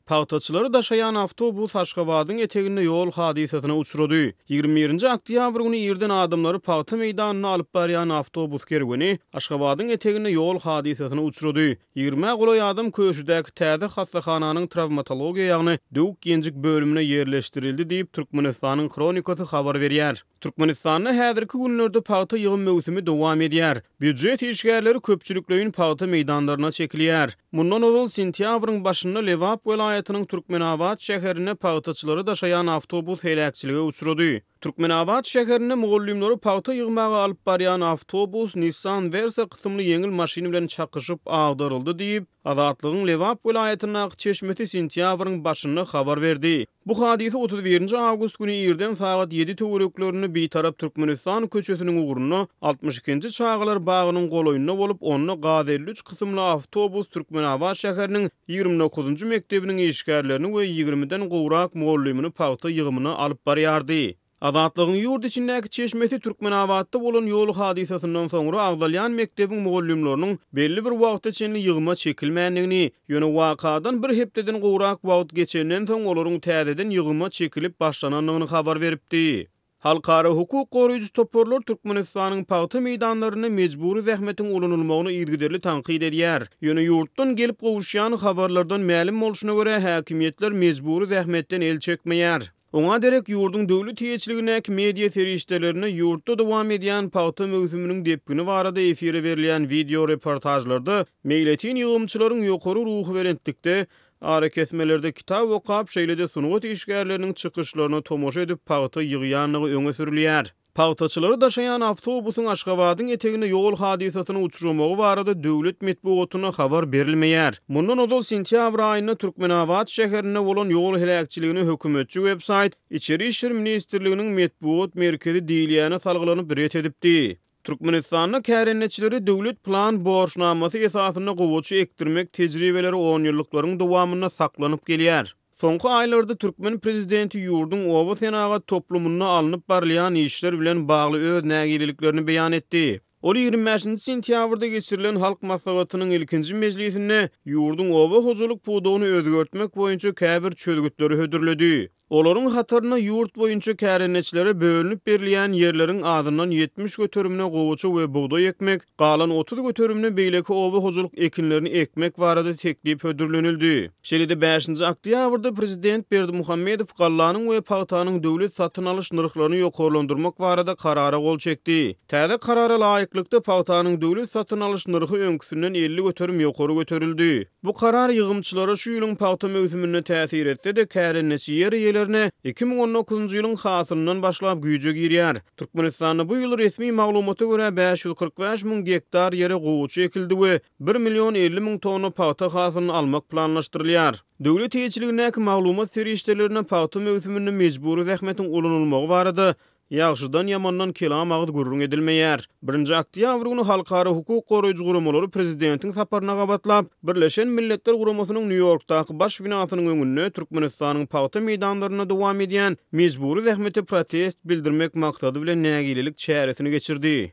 Pagtaçylary daşaýan awtobus Aşgabadyň eteginde ýol hadysasyna uçrady. 21-nji oktýabr güni irden adamlary pagta meýdanyna alyp barýan awtobus kerweni Aşgabadyň eteginde ýol hadysasyna uçrady. Ýigrimä golaý adam Köşüdäki täze hassahananyň trawmatologiýa ýagny döwük-ýenjik bölümine ýerleşdirildi diýip, Türkmenistanyň Hronikasy habar berýär. Türkmenistanda häzirki günlerde pagta ýygym möwsümi dowam edýär. Býujet işgärleri köpçülikleýin pagta meýdanlaryna çekilýär. Mundan ozal sentýabryň başynda Lebap welaýatynyň Türkmenabat şäherinde pagtaçylary daşaýan awtobus heläkçilige uçrady. Türkmenabat şäherinde mugallymlary pagta ýygmaga alyp barýan awtobus Nissan Versa kysymly ýeňil maşyn bilen çakyşyp agdaryldy diýip, Azatlygyň Lebap welaýatyndaky çeşmesi sentýabryň başynda habar berdi. Bu hadysa 31-nji awgust güni irden sagat ýedi töwereklerinde Bitarap Türkmenistan köçesiniň ugrunda, 62-nji çagalar bagynyň golaýynda bolup, onda GAZ 53 kysymly awtobus Türkmenabat şäheriniň 29-njy mekdebiniň işgärlerini we ýigrimiden gowrak mugallymyny pagta ýygymyna alyp barýardy. Azatlygyň ýurt içindäki çeşmesi Türkmenabatda bolan ýol hadysasyndan soňra agzalýan mekdebiň mugallymlarynyň belli bir wagta çenli ýygyma çekilmändigini, ýöne wakadan bir hepdeden gowrak wagt geçenden soň olaryň täzeden ýygyma çekilip başlanandygyny habar beripdi. Halkara hukuk goraýjy toparlar Türkmenistanyň pagta meýdanlarynda mejbury zähmetiň ulanylmagyny yzygiderli tankyt edýär. Ýöne ýurtdan gelip gowuşýan habarlardan mälim bolşuna görä, häkimiýetler mejbury zähmetden el çekmeýär. Oňa derek ýurduň döwlet eýeçiligindäki media serişdelerinde ýurtda dowam edýän pagta möwsüminiň depgini barada efire berilýän wideo reportažlarda meýletin ýygymçylaryň ýokary ruhubelentlikde, arakesmelerde kitap okap, şeýle-de sungat işgärleriniň çykyşlaryna tomaşa edip pagta ýygýandygy öňe sürülýär. Pagtaçylary daşaýan awtobusyň Aşgabadyň eteginde ýol hadysasyna uçramagy barada döwlet metbugatynda habar berilmeýär. Mundan ozal sentýabr aýynda Türkmenabat şäherinde bolan ýol heläkçiligini hökümetçi websaýt Içeri işler ministrliginiň metbugat merkezi diýilýäne salgylanyp ret edipdi. Türkmenistanda kärendeçilere döwlet plan borçnamasy esasynda gowaça ekdirmek tejribeleri onýyllyklaryň dowamynda saklanyp gelýär. Soňky aýlarda türkmen prezidenti ýurduň oba senagat toplumynda alnyp barylýan işler bilen bagly öz nägileliklerini beýan etdi. Ol 25-nji sentýabrda geçirilen Halk Maslahatynyň ilkinji mejlisinde ýurduň oba hojalyk pudagyny özgertmek boýunça käbir çözgütleri hödürledi. Olaryň hatarynda ýurt boýunça kärendeçilere bölünip berilýän ýerleriň azyndan 70 göterimine gowaça we bugdaý ekmek, galan 30 göterimine beýleki oba hojalyk ekinlerini ekmek barada teklip hödürlenildi. Şeýle-de bäşinji oktýabrda prezident Berdimuhamedow gallanyň we pagtanyň döwlet satyn alyş nyrhlaryny ýokarlandyrmak barada karara gol çekdi. Täze karara laýyklykda, pagtanyň döwlet satyn alyş nyrhy öňküsinden 50% ýokary göterildi. Bu karar ýygymçylara şu ýylyň pagta möwsüminde täsir etse-de, kärendeçi ýer eýelerine 2019-njy ýylyň hasylyndan başlap güýje girýär. Türkmenistanda bu ýyl resmi maglumata görä 545 müň gektar ýere gowaça ekildi we bir million 50 müň tonna pagta hasylyny almak planlaşdyrylýar. Döwlet eýeçiligindäki maglumat serişdelerinde pagta möwsüminde mejbury zähmetiň ulanylmagy barada Ýagşydan-ýamandan kelam agyz gürrüň edilmeýär. Birinji oktýabr güni halkara hukuk goraýjy guramalary prezidentiň saparyna gabatlap, Birleşen Milletler Guramasynyň Nýu-Ýorkdaky baş binasynyň öňünde Türkmenistanyň pagta meýdanlarynda dowam edýän mejbury zähmete protest bildirmek maksady bilen nägilelik çäresini geçirdi.